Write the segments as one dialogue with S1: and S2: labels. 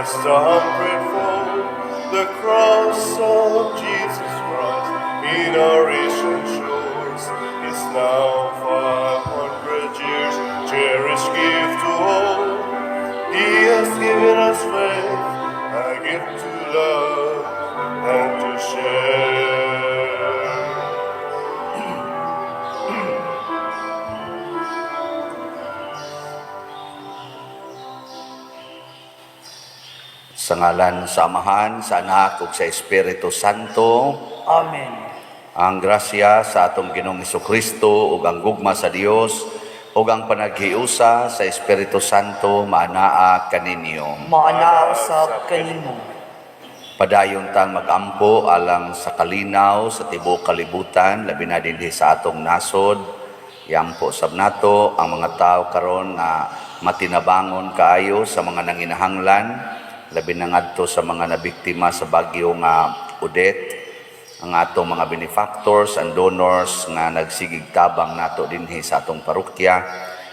S1: Christ a hundredfold. The cross of Jesus Christ in our ancient shores is now 500 years, cherished gift to all. He has given us faith, a gift to love and to share.
S2: Sa ngalan sa Amahan, sa Anak ug sa Espiritu Santo.
S3: Amen.
S2: Ang grasya sa atong Ginoong Kristo ug ang gugma sa Dios ug ang panaghiusa sa Espiritu Santo maanaa kaninyo.
S3: Maanaa usab kanimo.
S2: Padayon tang magampo alang sa kalinaw sa tibuok kalibutan, labi na dinhi sa atong nasod. Iampo sab nato ang mga tao karon nga matinabangon kaayo sa mga nanginahanglan, labi na ngadto sa mga nabiktima sa bagyo nga Odette, ang atong mga benefactors and donors nga nagsigig tabang nato dinhi sa atong parokya,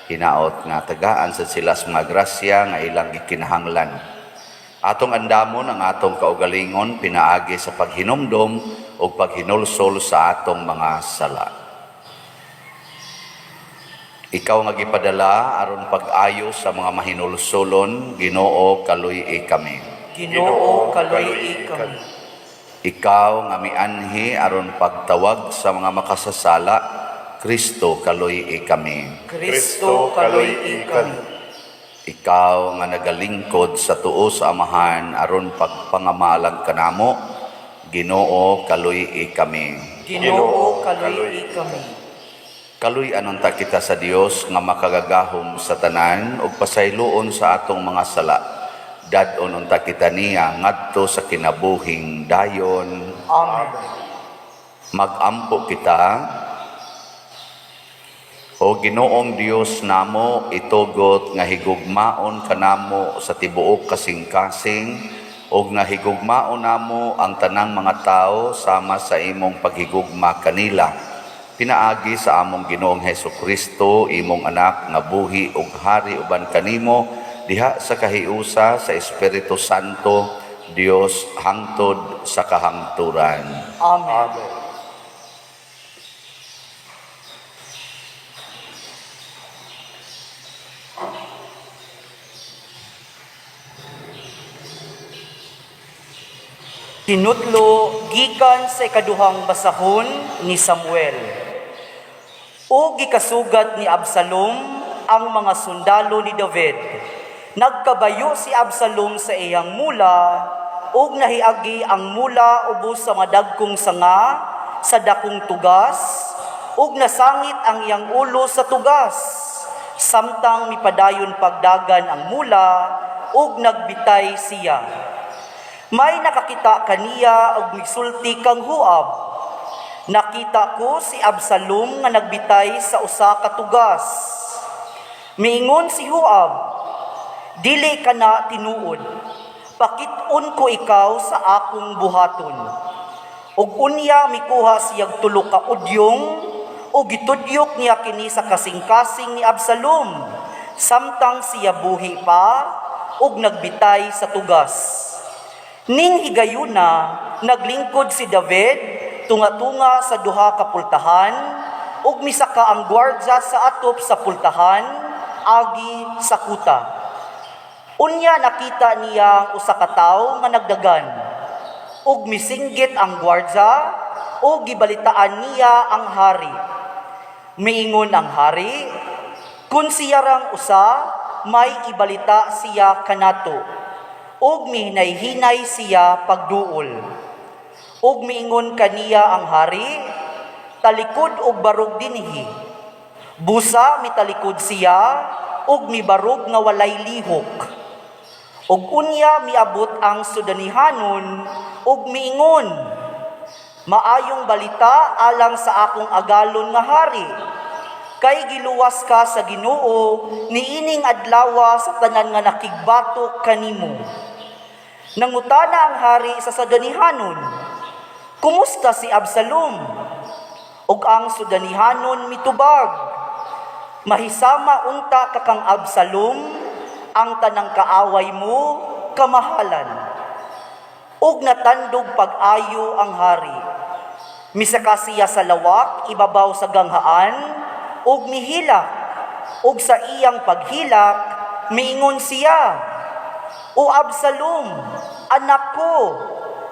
S2: hinaot nga tagaan sa sila sa mga grasya nga ilang gikinahanglan. Atong andamon ang atong kaugalingon pinaagi sa paghinumdom ug paghinulsol sa atong mga sala. Ikaw nga gipadala aron pag-ayo sa mga mahinulsolon, Ginoo, kaluy-i kami.
S3: Ginoo, kaluy-i kami.
S2: Ikaw nga mianhi aron pagtawag sa mga makasasala, Kristo, kaluy-i kami.
S3: Kristo, kaluy-i kami.
S2: Ikaw nga nagalingkod sa tuo sa Amahan aron pagpangamalag kanamo, Ginoo, kaluy-i kami.
S3: Ginoo, kaluy-i kami.
S2: Kaluy-an unta kita sa Dios nga makagagahom sa tanan ug pasayloon sa atong mga sala. Dad-on unta kita niya ngadto sa kinabuhing dayon.
S3: Amen.
S2: Magampo kita. O Ginoong Dios namo, itugot nga higugmaon kanamo sa tibuok kasing-kasing ug nga higugmaon namo ang tanang mga tao sama sa imong paghigugma kanila. Pinaagi sa among Ginoong Hesus Kristo, imong anak nga buhi ug hari uban kanimo diha sa kahiusa sa Espiritu Santo, Dios hangtod sa kahangturan.
S3: Amen.
S1: Amen.
S3: Tinutlo gikan sa ikaduhang basahon ni Samuel. O gikasugat ni Absalom ang mga sundalo ni David. Nagkabayo si Absalom sa iyang mula ug nahiagi ang mula ubos sa madagkong sanga sa dakong tugas ug nasangit ang iyang ulo sa tugas. Samtang mipadayon pagdagan ang mula ug nagbitay siya. May nakakita kaniya og misulti kang Joab. Nakita ko si Absalom nga nagbitay sa usa ka tugas. Miingon si Joab, dili ka na tinuod. Pakit-on ko ikaw sa akong buhaton. Ug unya mikuha siyag tulo ka udyong ug gitudyok niya kini sa kasing-kasing ni Absalom samtang siya buhi pa ug nagbitay sa tugas. Ning higayuna, naglingkod si David tunga-tunga sa duha ka pultahan ug misaka ang gwardya sa atop sa pultahan agi sa kuta. Unya nakita niya ang usa ka tawo nga nagdagan ug misinggit ang gwardya ug gibalitaan niya ang hari. Miingon ang hari, kun siya rang usa, may ibalita siya kanato ug mihinay-hinay siya pagduol. Ug miingon kaniya ang hari, talikod og barog dinhi. Busa mitalikod siya ug mibarog nga walay lihok. Ug unya miabot ang Sudanihanon ug miingon, maayong balita alang sa akong agalon nga hari. Kay giluwas ka sa Ginoo niining adlawa sa tanan nga nakigbatok kanimo. Nangutana ang hari sa Sudanihanon, kumusta si Absalom? Ug ang Sudanihanon mitubag, mahisama unta ka kang Absalom, ang tanang kaaway mo kamahalan. Ug natandog pag-ayo ang hari. Misaka siya sa lawak ibabaw sa ganghaan ug mihilak, ug sa iyang paghilak miingon siya, "O Absalom, anak ko,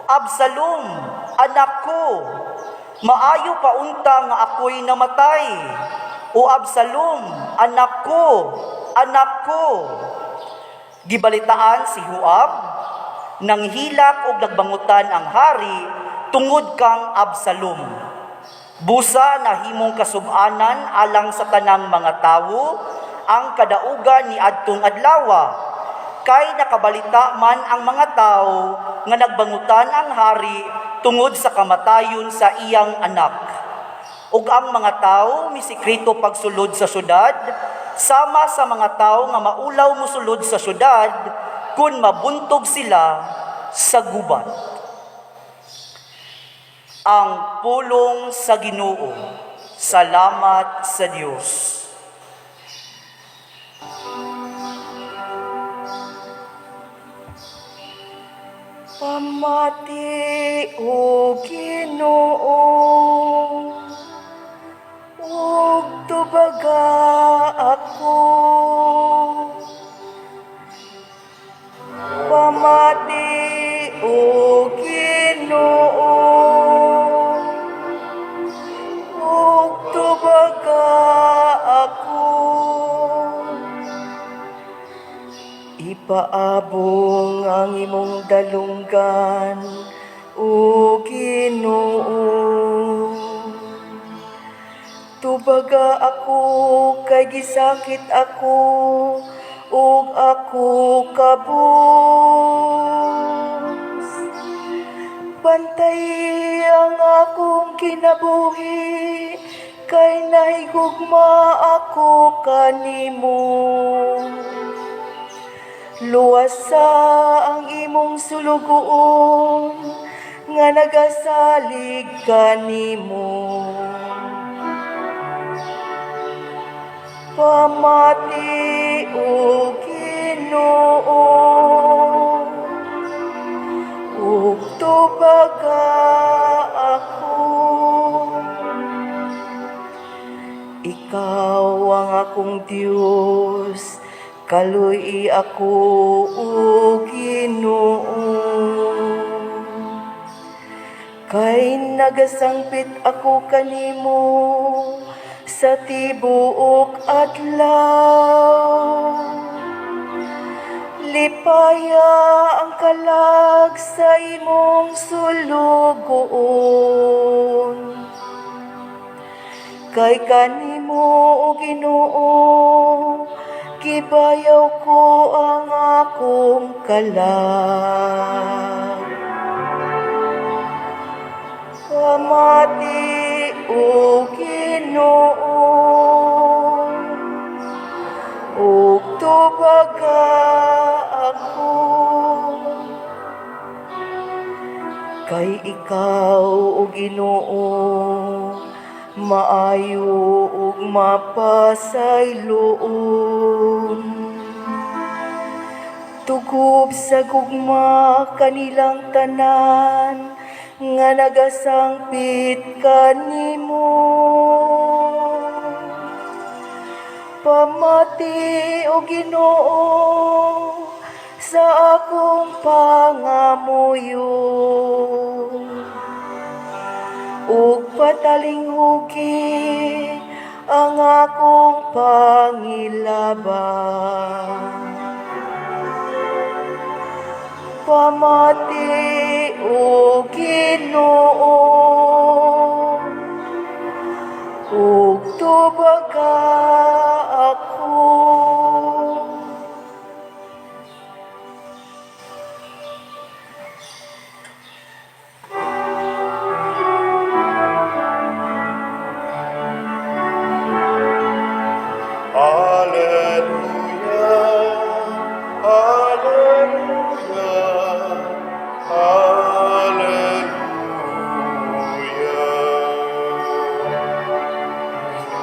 S3: Absalom, anak ko, maayo pa unta nga ako'y namatay. O Absalom, anak ko, anak ko." Gibalitaan si Joab, nanghilak og nagbangutan ang hari tungod kang Absalom. Busa nahimong kasub-anan alang sa tanang mga tawo ang kadaugan ni adtong adlawa, kay nakabalita man ang mga tawo nga nagbangutan ang hari tungod sa kamatayon sa iyang anak. Ug ang mga tawo misikreto pagsulod sa syudad, sama sa mga tawo nga maulaw mosulod sa syudad kun mabuntog sila sa gubat. Ang pulong sa Ginoo. Salamat sa Dios.
S4: Pamati, o Ginoo, ug tubaga ako. Pamati, o Ginoo, ug tubaga ako. Ipaabong ang imong dalunggan, o Ginoo. Tubaga ako kay gisakit ako, ug ako kabus. Bantay ang akong kinabuhi, kay nahigugma ako kanimo. Luwasa ang imong sulugoon nga nagasalig kanimo. Pamati, o Ginoo, ug tubaga ako. Ikaw ang akong Dios, kaluy ako, o Ginoo. Kay nagasangpit ako kanimo sa tibuok adlaw. Lipaya ang kalag sa imong sulugoon. Kay kanimo, o Ginoo, gibayaw ko ang akong kalag. Pamati, o Ginoo, ug tubaga ako. Kay ikaw, o Ginoo, maayo ug mapasayloon. Tugob sa gugma kanilang tanan nga nagasangpit kanimo. Pamati, o Ginoo, sa akong pangamuyo, ug patalinghugi ang akong pangilabang. Pamati, o Ginoo, ug tubaga ako.
S1: Alleluia, Alleluia, Alleluia.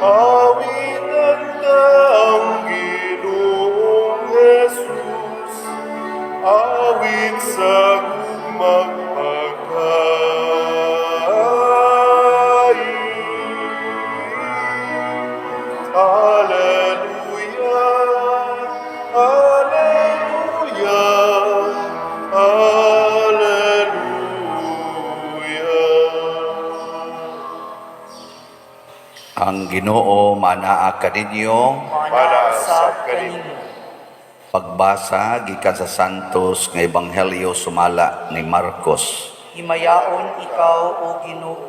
S1: Awitan ta ang Ginoong Jesus, awitan.
S2: Ang Ginoo maanaa kaninyo.
S3: Maanaa usab kanimo.
S2: Pagbasa gikan sa Santos nga Ebanghelyo sumala ni Marcos.
S3: Himayaon ikaw, o Ginoo.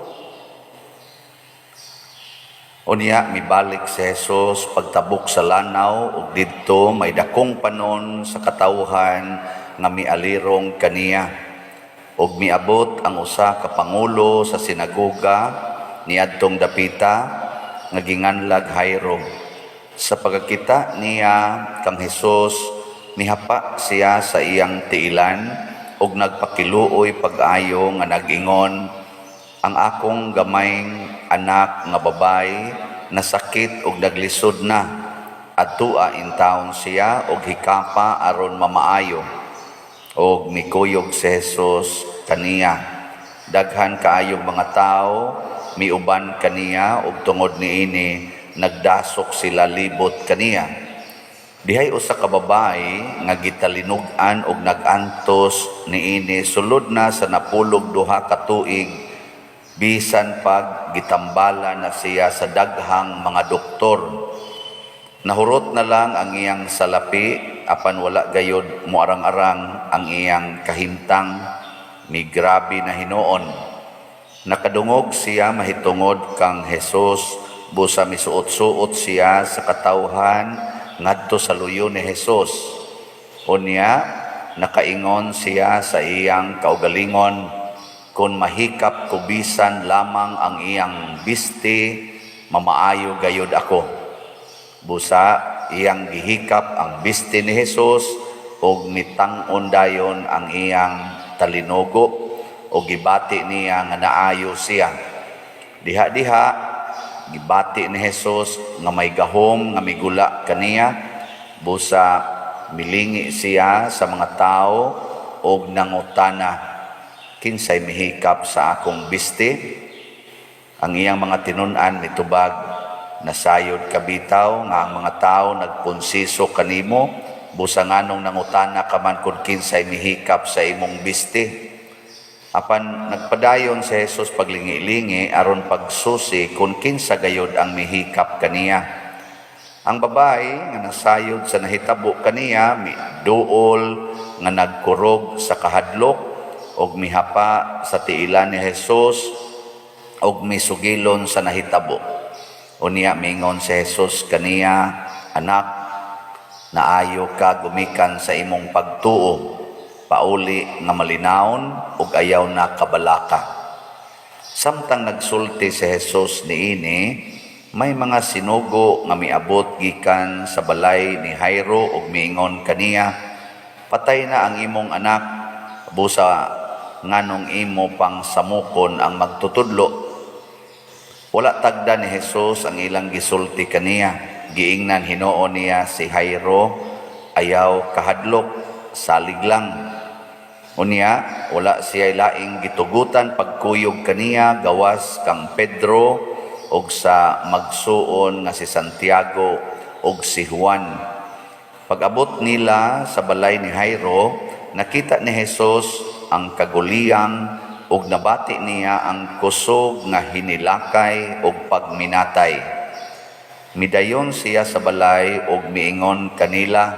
S2: Unya mibalik si Jesus pagtabok sa lanaw ug didto may dakong panon sa katawhan nga mialirong kaniya. Ug miabot ang usa ka pangulo sa sinagoga niadtong dapita nga ginganlag Jairo. Sa pagkakita niya kang Hesus, mihapa siya sa iyang tiilan ug nagpakiluoy pag-ayo nga nag-ingon, "Ang akong gamayng anak nga babay nasakit ug naglisod na. Adtua intawon siya og hikapa aron mamaayo." Og mikuyog si Jesus kaniya. Daghan kaayong mga tawo miuban kaniya ug tungod niini nagdasok sila libot kaniya. Dihay usa ka babae nga gitalinog-an og nag-antos niini sulod na sa 12 ka tuig, bisan pag gitambala na siya sa daghang mga doktor. Nahurot na lang ang iyang salapi apan wala gayod moarang-arang ang iyang kahimtang, migrabe na hinuon. Nakadungog siya mahitungod kang Jesus, busa misuot-suot siya sa katawhan ngadto sa luyo ni Jesus. Unya nakaingon siya sa iyang kaugalingon, "Kung mahikap ko bisan lamang ang iyang bisti, mamaayo gayod ako." Busa iyang gihikap ang bisti ni Jesus ug mitang-on dayon ang iyang talinugo ug gibati niya nga naayo siya. Diha-diha gibati ni Jesus nga may gahom nga migula kaniya, busa milingi siya sa mga tao ug nangutana, "Kinsay mihikap sa akong bisti?" Ang iyang mga tinun-an mitubag, "Nasayod ka bitaw nga ang mga tao nagpunsiso kanimo, busa nganong nangutana ka man kung kinsay mihikap sa imong bisti?" Apan nagpadayon si Jesus paglingi-lingi aron pagsusi kung kinsa gayod ang mihikap kaniya. Ang babae nga nasayod sa nahitabo kaniya duol nga nagkurog sa kahadlok og mihapa sa tiilan ni Jesus og misugilon sa nahitabo. Unya mingon si Jesus kaniya, "Anak, naayo ka gumikan sa imong pagtuo. Pauli nga malinawon ug ayaw na kabalaka." Samtang nagsulti si Jesus niini, may mga sinugo nga miabot gikan sa balay ni Jairo ug miingon kaniya, "Patay na ang imong anak, busa nganong imo pang samukon ang magtutudlo?" Wala tagda ni Jesus ang ilang gisulti kaniya. Giingnan hinuon niya si Jairo, "Ayaw kahadlok, salig lang." Unya, wala siya laing gitugutan pagkuyog kaniya gawas kang Pedro ug sa magsuon nga si Santiago ug si Juan. Pag-abot nila sa balay ni Jairo, nakita ni Jesus ang kaguliyang ug nabati niya ang kusog nga hinilakay ug pagminatay. Midayon siya sa balay ug miingon kanila,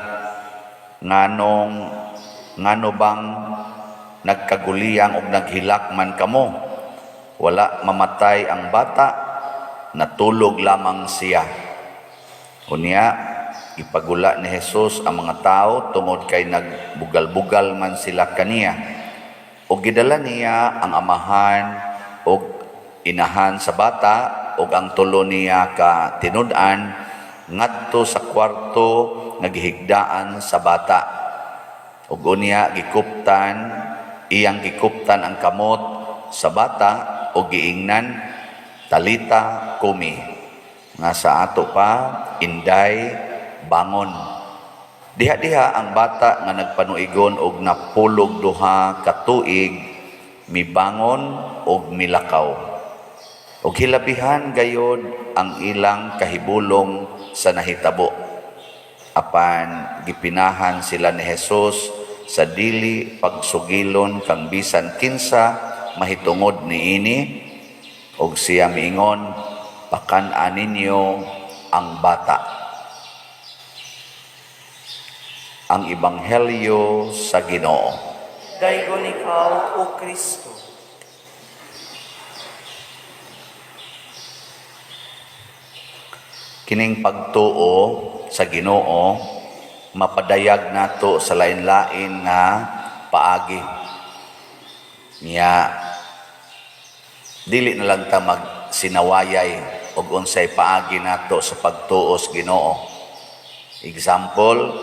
S2: "Nganong ngano bang nagkaguliyang ug naghilak man kamo? Wala mamatay ang bata, natulog lamang siya." Unya, ipagula ni Jesus ang mga tao tungod kay nagbugal-bugal man sila kaniya. Ug gidala niya ang amahan ug inahan sa bata ug ang tulo niya ka tinud-an ngadto sa kwarto nga gihigdaan sa bata. Ug unya iyang gikuptan ang kamot sa bata ug giingnan, "Talita kumi," nga sa ato pa, "Inday, bangon." Diha-diha ang bata nga nagpanuigon og 12 ka tuig mibangon og milakaw. Ug hilabihan gayod ang ilang kahibulong sa nahitabo. Apan gipinahan sila ni Jesus sa dili pagsugilon kang bisan kinsa mahitungod niini, og siya miingon, Pakan-a ninyo ang bata. Ang Ebanghelyo sa Ginoo.
S3: Daygon ikaw, O Kristo.
S2: Kining pagtuo sa Ginoo mapadayag nato sa lain-lain nga paagi. Nya dili na lang ta magsinawayay og unsay paagi nato sa pagtuo sa Ginoo. Example,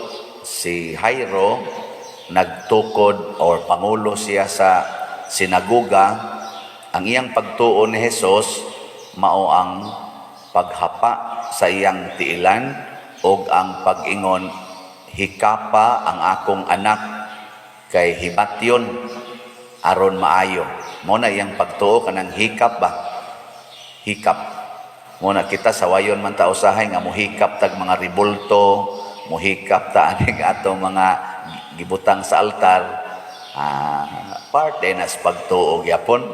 S2: si Jairo nagtukod or pangulo siya sa sinagoga. Ang iyang pagtuo ni Jesus mao ang paghapa sa iyang tiilan og ang pag-ingon, "Hikapa ang akong anak kay hibatyon aron maayo." Mo na iyang pagtuo, kanang hikap ba, hikap. Mo na kita sawayon man ta usahay nga mohikap tag mga ribulto, mohikap ta aning atong mga gibutang sa altar. Part din as pagtuo gyapon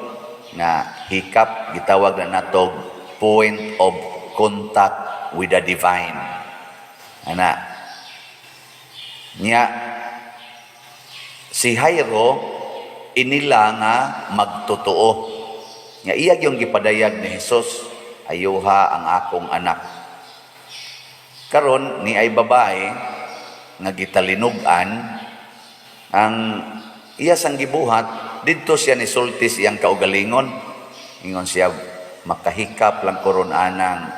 S2: nga hikap, gitawag na natog point of contact with the divine, ana nya. Si Jairo inila nga magtotoo nga iya yung gipadayag ni Jesus, "Ayuha ang akong anak." Karon ni ay babae nga gitalinog-an, ang iya sang gibuhat, didto siya ni sulti sa iyang kaugalingon. Ingon siya, "Makahikap lang ko ron anang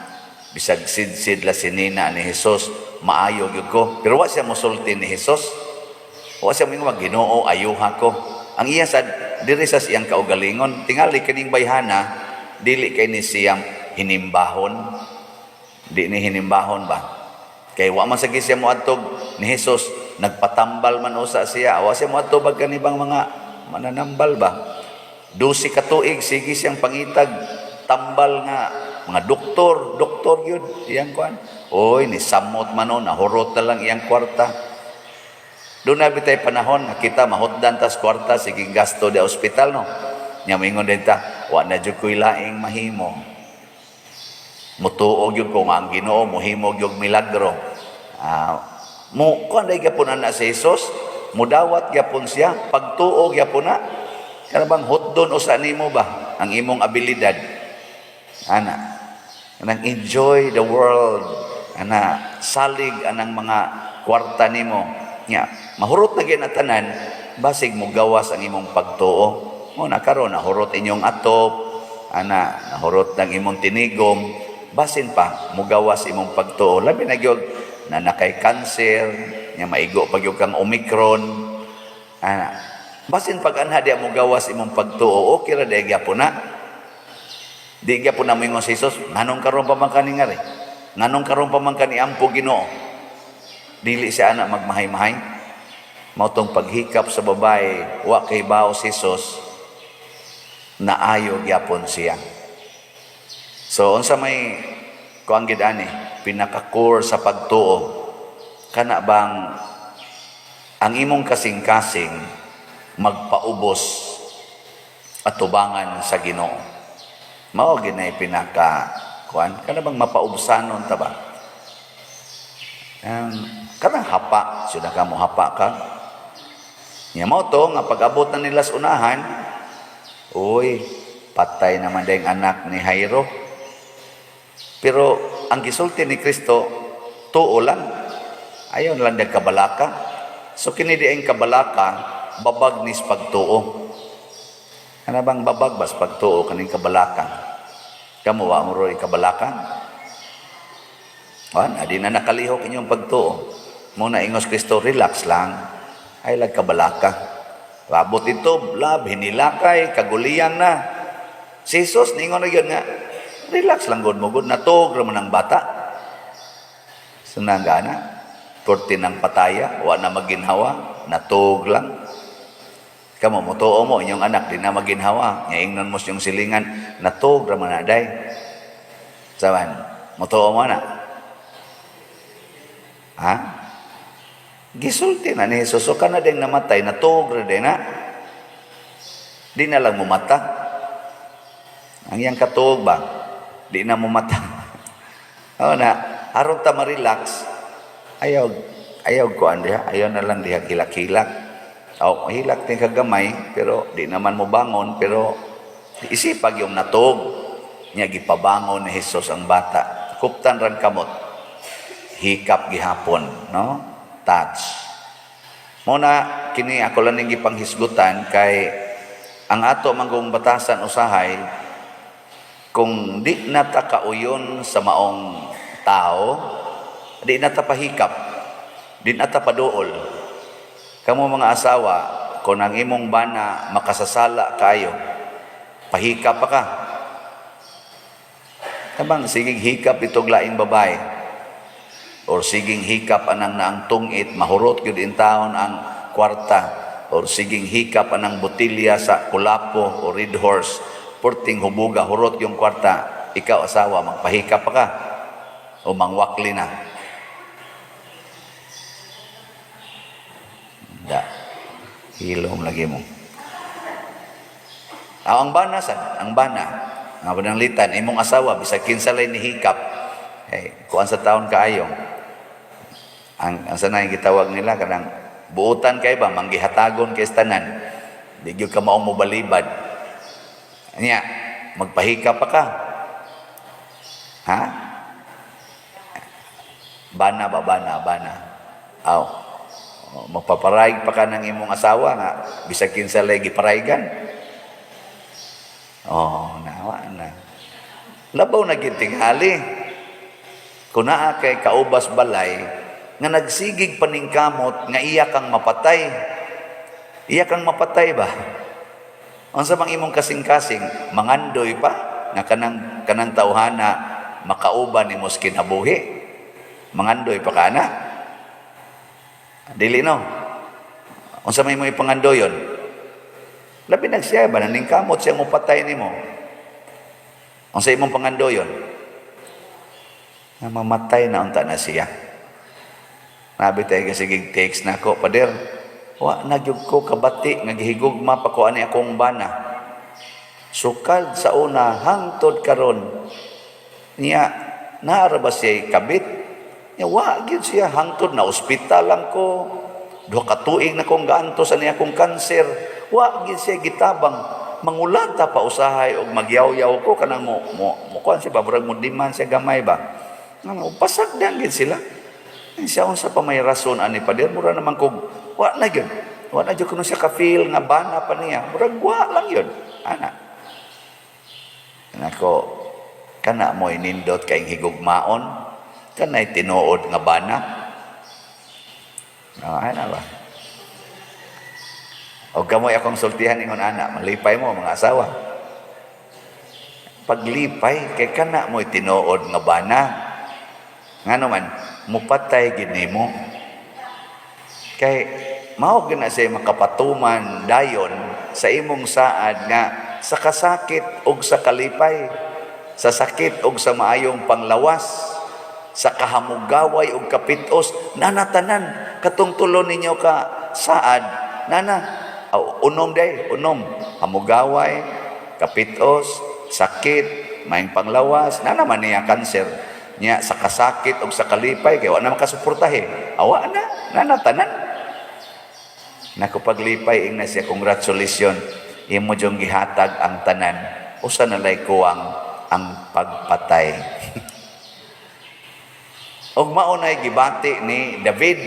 S2: bisag sidsid la sinina ni Jesus, maayo gyud ko." Pero wa siya mosulti ni Jesus, wa siya moingon, "Ginoo, ayuha ko." Ang iya sad diri sa iyang kaugalingon. Tingali kining bayhana, dili kay ni siyang hinimbahon, di ni hinimbahon ba, kay wa man sagi siya moadtog ni Jesus. Nagpatambal man usa siya, wa siya moadto bag kanibang mga mananambal ba. 12 ka tuig sige siyang pangitag tambal nga mga doktor, doktor yun iyang kuan. Oy, ni samot man o, nahurot na lang iyang kwarta. Doon na bitay panahon nga kita mahutdan tas kwarta, sige gasto di ospital, no? Nya moingon din ta, "Wa na jud ko'y laing mahimo. Mutuo gyud ko nga ang Ginoo mohimo gyud milagro." Mo kuan dai gyapon ana si Jesus, mudawat gyapon siya, pagtuo gyapon na. Kana bang hutdon usa nimo ba ang imong abilidad? Ana. Kanang enjoy the world. Ana, salig anang mga kwarta nimo. Nya, mahurot na gyud na tanan, basig mo gawas ang imong pagtuo. Mo na karon nahurot inyong atop, ana, nahurot ng imong tinigom, basin pa mugawas imong pagtuo. Labi na gyud na nakay cancer, nya maigo pa gyud kang Omicron. Ana, basin pag anha di mo gawas imong pagtuo, okay ra di gyapon na. Di gyapon na moingon si Jesus, "Nganong karon pa man kani ngari? Nganong karon pa man kani ampo, Ginoo?" Dili siya ana magmahay-mahay. Mao tong paghikap sa babae, wa kay bao si Jesus, naayo gyapon siya. So unsa may kuang gid ani, pinaka-core sa pagtuo, kana bang ang imong kasing-kasing magpaubos atubangan sa Ginoo. Mao ginay pinaka kuan, kana bang mapaubsanon ta ba? Kanang hapa, sudah ka mo hapa ka. Nya mao to nga pag-abot na nila sa unahan, uy, patay naman dayong anak ni Jairo. Pero ang gisulti ni Kristo, tuo lang. Ayaw na lang dag kabalaka. So kini di ang kabalaka, babag nis pagtuo. Kana bang babag bas pagtuo kaning kabalaka? Kamo, wa mo roy kabalaka? Wan, adi na nakalihok inyong pagtuo. Mo na ingos Kristo, relax lang. Ay lag kabalaka. Abot ito, lab, hinilakay, kaguliyang na. Si Jesus, ningon na yun nga, relax lang gud mo gud, natog ra man ang bata. Sunangga na, korte ng pataya, wa na maginhawa, natog lang. Kamo, mutuo mo, inyong anak, di na maginhawa. Nga ingnon mo siyang silingan, natog ra man na day. Saban, mutuo mo na. Ha? Gisulti na ni Jesus, so ka na din namatay, natog ra din na. Di na lang mumata. Ang iyang katuog ba? Di na mumata. Oo na, aron ta ma-relax, ayaw, ayaw kuan diha, ayaw na lang diha hilak-hilak. O, hilak din kagamay, pero di naman mo bangon, pero isipag yung natog. Nya gipabangon ni Jesus ang bata. Kuptan rang kamot. Hikap gihapon, no? Touch. Muna, kini ako lang ning gipanghisgutan kay ang ato manggong batasan usahay, kung di na ta kauyon sa maong tao, di na ta pahikap, di na ta paduol. Kamo mga asawa, kung ang imong bana makasasala kayo, pahikap pa ka. Tabang sigig hikap itong laing babae or siging hikap anang naang tungit, mahurot gyud in taon ang kwarta, or siging hikap anang botilya sa Kulapo o Red Horse, purting hubuga, hurot yung kwarta. Ikaw asawa, magpahikap pa ka o mangwakli na? Da hilom lagi mo. Ah, ang bana sad, ang bana nga pananglitan imong asawa, bisag kinsa lay ni hikap, eh kuan sa taon kaayo, ang sanay gitawag nila kanang buotan kay ba, manggihatagon kay tanan, di gyud ka maong mobalibad niya, magpahikap pa ka, ha? Bana ba, bana, bana, aw, magpaparayg pa ka ng imong asawa nga bisag kinsa lay giparaygan? Oh, nawa na. Labaw na gyud tingali kung naa kay kaubas balay nga nagsigig paningkamot nga iya kang mapatay. Iya kang mapatay ba? Unsa bang imong kasing-kasing, mangandoy pa nga kanang kanang tawhana makauban nimo sa kinabuhi? Mangandoy pa ka na? Dili, no? Unsa may mo ipangandoyon? Labi nag siya ba naningkamot siya mopatay nimo? Unsa imong pangandoyon? Nga mamatay na unta na siya. Nabi tayo kasi text na ako, "Pader, wa na gyud ko kabati nga gihigugma pa ko ani akong bana. Sukad sa una hangtod karon." Niya, naara ba siya kabit? Niya, wa gyud siya hangtod na ospital lang ko. 2 ka tuig na kong gaantos ani akong kanser. Wa gyud siya gitabang. Mangulata pa usahay og magyaw-yaw ko kanang mo kuan siya ba, murag mo diman siya gamay ba. Nga pasagdan gyud sila. Siya, unsa pa may rason ani, pader, mura naman kog wa na gyud. Wa na gyud kuno siya ka-feel nga bana pa niya. Murag wa lang yun. Ana. Nako, kana mo nindot kay higugmaon, kanay tinuod nga bana. Oh, ana ba? O kamoy akong sultihan ingon ana, malipay mo mga asawa. Paglipay kay kana mo'y tinuod nga bana. Ngano man mupatay gid nimo. Kay mao gyud na siya makapatuman dayon sa imong saad nga sa kasakit ug sa kalipay, sa sakit ug sa maayong panglawas, sa kahamugaway ug kapitos, nana tanan katong tulo ninyo ka saad, nana. Aw, unom day, unom: hamugaway, kapitos, sakit, maayong panglawas, nana man niya kanser niya, sa kasakit ug sa kalipay kay wa na makasuportahe, awa na nana tanan. Nako, paglipay ingna siya, "Congratulations, imo jung gihatag ang tanan, usa na lay kuwang, ang pagpatay." Ug mao nay gibati ni David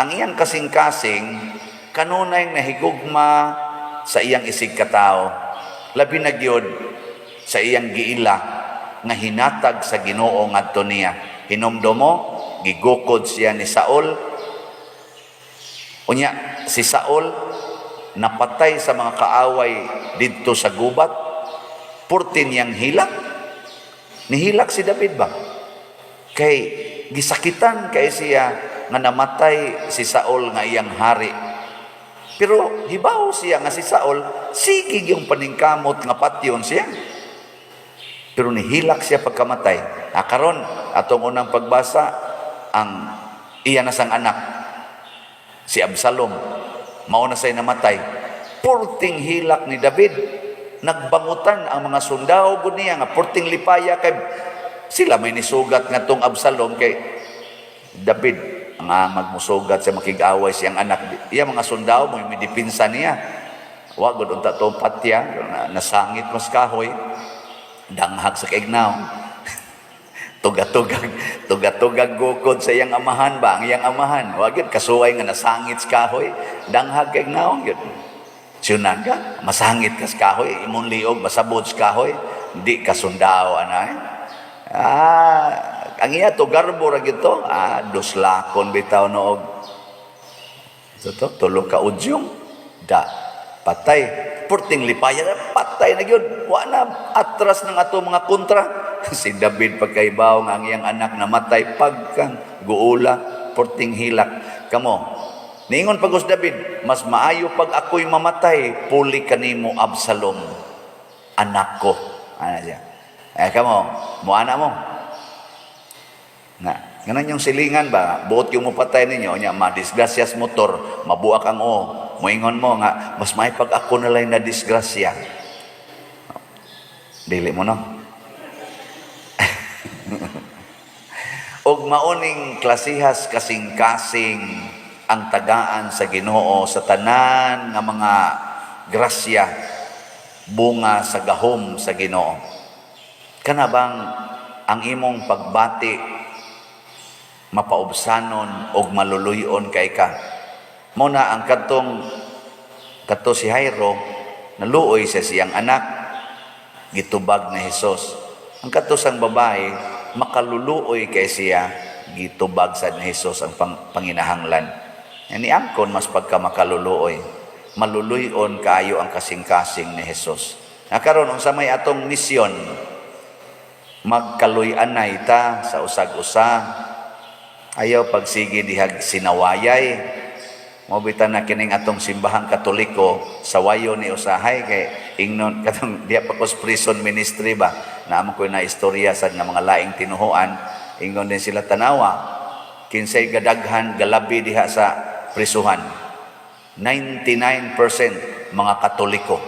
S2: ang iyang kasing-kasing kanunay nahigugma sa iyang isig katawo, labi na gyud sa iyang giila nga hinatag sa Ginoo ngadto niya. Hinumdomo, gigukod siya ni Saul. Unya si Saul napatay sa mga kaaway didto sa gubat. Purti niyang hilak. Nihilak si David ba? Kay gisakitan kay siya nga namatay si Saul nga iyang hari. Pero hibaw siya nga si Saul sige yung paningkamot nga patyon siya. Pero nihilak siya pagkamatay. Ah, karon atong unang pagbasa, ang iya na sang anak si Absalom mao na say namatay. Purting hilak ni David. Nagbangutan ang mga sundao gud niya nga purting lipaya kay Sila may nisugat nga tong Absalom kay David ang magmusugat sa makig-away siyang anak. Iya mga sundao mo midipinsa niya. Wa gud unta tong patya, nasangit mas kahoy, danghag sa kaignaw. Tugatugag, tugatugag gukod sa iyang amahan ba, ang iyang amahan. Wa gyud kasuway nga nasangit sa kahoy, danghag kaignaw gyud. Siyunaga, masangit ka sa kahoy, imong liog, masabod sa kahoy, di ka sundao, anay. Ang iya to garbo ra gyud to, duslakon bitaw noog. Ito to, tulo ka udyong, da, patay. Purting lipaya, patay na gyud. Wa na atras ng ato mga kontra. Si David pagkaibaw nga ang iyang anak namatay pagkang guula, purting hilak. Kamo, niingon pagos David, "Mas maayo pag ako'y mamatay, puli kanimo Absalom, anak ko." Ano siya? Eh, kamo, mo ana mo. Na, ganan yung silingan ba, buot yung mupatay ninyo, nya, madisgrasyas motor, mabuak ang o, moingon mo nga, "Mas may pag ako na lang na disgrasya." Dili mo, no? Og maoning klasihas kasing-kasing ang tagaan sa Ginoo sa tanan nga mga grasya, bunga sa gahom sa Ginoo. Kana bang ang imong pagbati mapaubsanon og maluluyon kay ka? Mo na ang kadtong kadto si Jairo, naluoy sa siyang anak, gitubag ni Hesus. Ang kadto sang babae, makaluluoy kay siya, gitubag sa ni Hesus ang panginahanglan. Ni angkon mas pagka makaluluoy, maluluyon kaayo ang kasing-kasing ni Hesus. Na karon, unsa may atong misyon? Magkaluy-anay ta sa usag-usa. Ayaw pagsige dihag sinawayay. Mo bitan na kining atong simbahang Katoliko sa wayo ni usahay kay ingnon katong diya pa kos prison ministry ba, naamo ko na istorya sa nga mga laing tinuhuan. Ingon din sila, "Tanawa kinsay gadaghan galabi diha sa prisuhan? 99% mga Katoliko."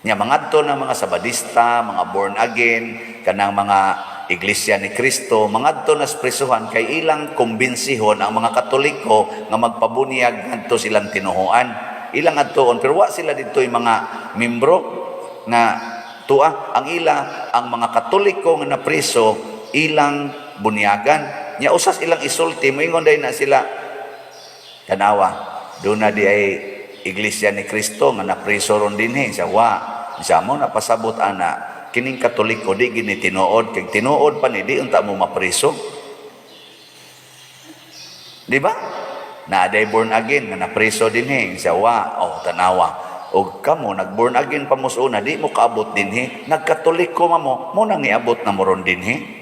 S2: Nya mangadto na mga Sabadista, mga born again, kanang mga Iglesia ni Cristo, mangadto na sa prisuhan kay ilang kumbinsihon ang mga Katoliko nga magpabunyag ngadto silang tinuhuan. Ilang adtoon, pero wa sila dito yung mga membro na tuwa. Ang ila, ang mga Katoliko nga napriso, ilang bunyagan. Nya usas ilang isulti, moingon dahil na sila, "Tanawa, doon na di ay Iglesia ni Cristo nga napriso ron dinhi." Sa wa, sa mo napasabot ana, kining Katoliko di gini tinuod, kay tinuod pa ni di unta mo mapriso. Di ba? Na day born again nga napriso dinhi sa wa, oh tanawa. Og kamo nag born again pa mo sa una, di mo kaabot dinhi. Nagkatoliko ma mo, mo nang iabot na mo ron dinhi.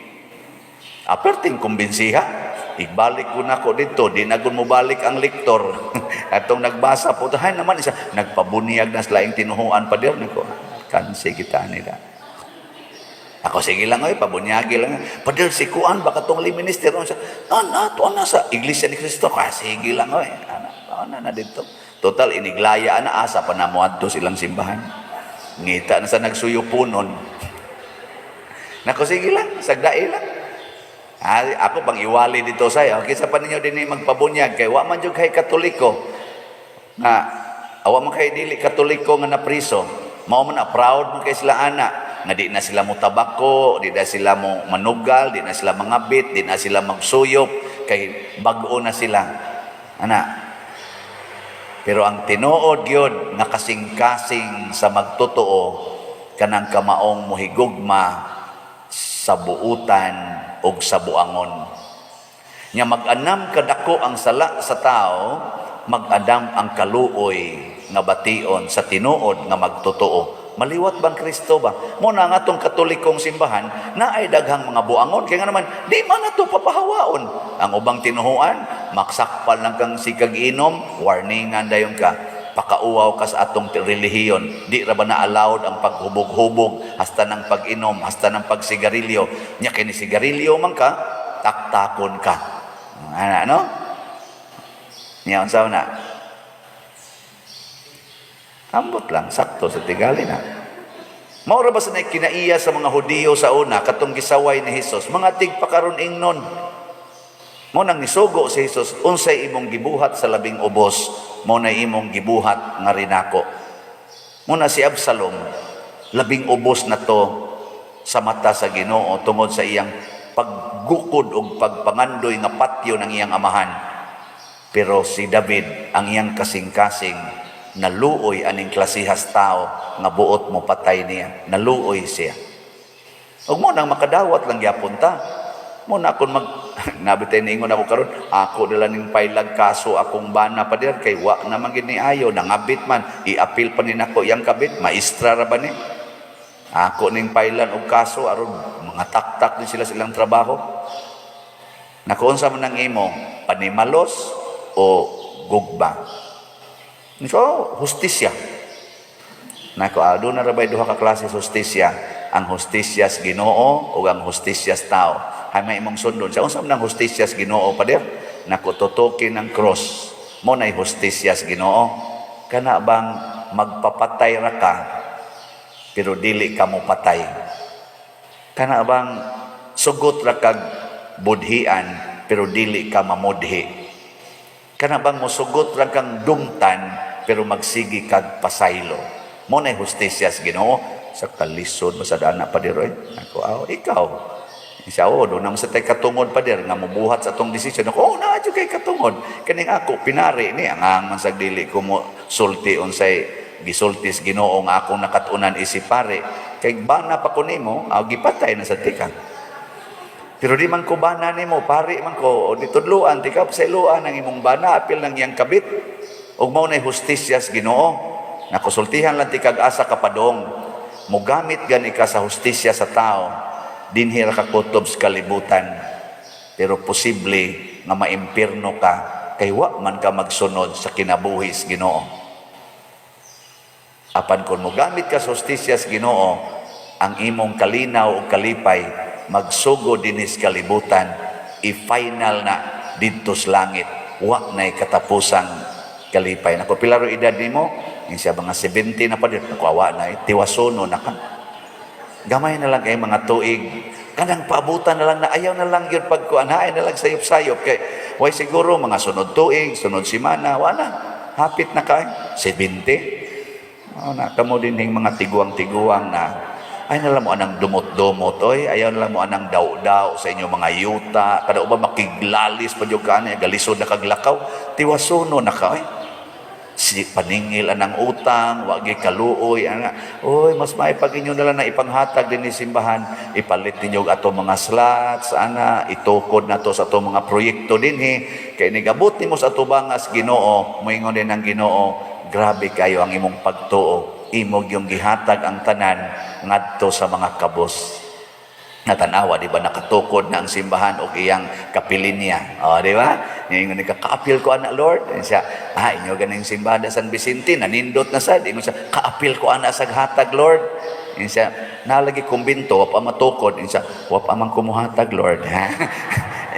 S2: Aperting kumbinsiha. Ibalik ko na ko dito, di na mo balik ang lektor. Atong nagbasa po, hay naman isa, nagpabuniyag na sila yung tinuhuan pa dir. Nako, kansi kita nila. Ako, sige lang, oy, pabunyagi lang. "Pader, si Kuan, baka tong lay minister." Siya, ah, na, na sa Iglesia ni Cristo. Kaya sige lang, oy. Ana, ana na dito. Total, iniglaya na asa pa na mo silang simbahan. Ngita na sa nagsuyupunon. Nako, sige lang, sagdai lang. Ah, ako pang iwali dito sa okay sa pa ninyo din magpabunyag kay wa man jud kay Katoliko nga awa man kay dili Katoliko nga napriso. Mao man na proud man kay sila ana nga di na sila mo tabako, di na sila mo manugal, di na sila mangabit, di na sila magsuyop kay bag-o na sila. Ana. Pero ang tinuod gyud nga kasing-kasing sa magtotoo, kanang kamaong mohigugma sa buutan og sa buangon. Nya mag-anam kadako ang sala sa tao, mag-anam ang kaluoy nga bation sa tinuod nga magtotoo. Maliwat bang Kristo ba? Mo na nga atong Katolikong simbahan na ay daghang mga buangon kaya nga naman di man na to papahawaon. Ang ubang tinuhuan, maksakpal lang kang sikag inom, warningan dayon ka. Pakauwaw ka sa atong relihiyon. Di ra ba na allowed ang paghubog-hubog hasta ng pag-inom, hasta ng pagsigarilyo? Nya kini sigarilyo man ka, taktakon ka. Ano, ano? Nya unsa na? Ambot lang, sakto sa tigali na. Mao ra ba sa kinaiya sa mga Hudiyo sa una katong gisaway ni Hesus, mga tigpakaron ingnon. Mao nang nisugo si Hesus, unsay imong gibuhat sa labing ubos, mao na imong gibuhat nga rinako. Mao na si Absalom, labing ubos na to sa mata sa Ginoo tungod sa iyang paggukod og pagpangandoy nga patyo ng iyang amahan. Pero si David, ang iyang kasing-kasing, naluoy aning klasihas tao nga buot mo patay niya. Naluoy siya. Ug mao nang makadawat lang gyapon ta. Mao na akong mag nabitay niingon ako karon, ako dala ning pailag kaso akong bana pa dir kay wa naman gid ni ayo, nangabit man, i-appeal pa ni nako yang kabit, maestra ra ba ni? Ako ning pailan og kaso aron mga taktak din sila sa ilang trabaho. Naku, unsa man ang imo, panimalos o gugma? So, hustisya. Nako, doon na rabay duha ka klase sa hustisya. Ang hustisya sa Ginoo o ang hustisya sa tao. Hay may imong sundon. Sa unsa man ang hustisya sa Ginoo, pader? Nako, tutukin ang cross. Mao na'y hustisya sa Ginoo. Kana bang magpapatay ra ka pero dili ka mo patay? Kana bang sugot ra kag budhian pero dili ka mamudhi? Kana bang mosugot ra kang dumtan pero magsigi kag pasaylo? Mao na'y hustisya sa Ginoo. Sa kalisod mo sa dana, pader oy. Ako, aw, ikaw. Siya, oh, doon naman sa tay katungod, pader, nga mubuhat sa atong desisyon. Ako, oh, naa kay katungod. Kaning ako, pinari ni, ang man sa dili ko mo sulti unsay gisultis Ginoo nga akong nakatunan isip pare. Kay bana pa ko nimo, aw, gipatay na sa tika. Pero di man ko bana nimo, pari man ko, o ditudluan, di ka pasayloan ang imong bana, apil ng iyang kabit. Ug mao na'y hustisya sa Ginoo. Nakusultihan lang ti kag asa ka padong. Mugamit gani ka sa hustisya sa tao, dinhi ra ka kutob sa kalibutan. Pero posible nga maimpirno ka kay wa man ka magsunod sa kinabuhi sa Ginoo. Apan kung mogamit ka sa hustisya sa Ginoo, ang imong kalinaw o kalipay magsugod dinhi sa kalibutan, i-final na didto sa langit. Wa na'y katapusang kalipay. Nako, pila ro edad nimo? Yung siya mga 70 na pa din. Naku, awa na, eh. Tiwasono na ka. Gamay na lang kay mga tuig. Kanang paabutan na lang na ayaw na lang yun pagkuan. Hain na lang sayop-sayop. Kay, way siguro mga sunod tuig, sunod simana, wala. Hapit na kay 70. Oh, na kamo din yung mga tiguang-tiguang na ay na lang mo anang dumot-dumot, oy, ayaw na lang mo anang daw-daw sa inyo mga yuta, kada uba makiglalis pa jud ka ani, galisod na kaglakaw, tiwasono na ka, oy. Si paningil anang utang, wagi kaluoy ana. Oy, mas may pag inyo na lang na ipanghatag din ni simbahan, ipalit ninyo ato mga slots ana, itukod na to sa ato mga proyekto dinhi kay nigabot nimo sa atubangas Ginoo, moingon din ang Ginoo, grabe kayo ang imong pagtuo, imong yung gihatag ang tanan ngadto sa mga kabos. Natanawa, di ba, nakatukod na ang simbahan og iyang kapilinya. O, di ba? Ingon ni ka, "Kaapil ko ana, Lord." Ingon siya, ah, inyo ganing simbahan sa San Vicente, nanindot na sad. Ingon siya, "Kaapil ko ana sa hatag, Lord." Ingon siya, nalagi kumbinto, wa pa matukod. Ingon siya, "Wa pa man kumuhatag, Lord." Ha?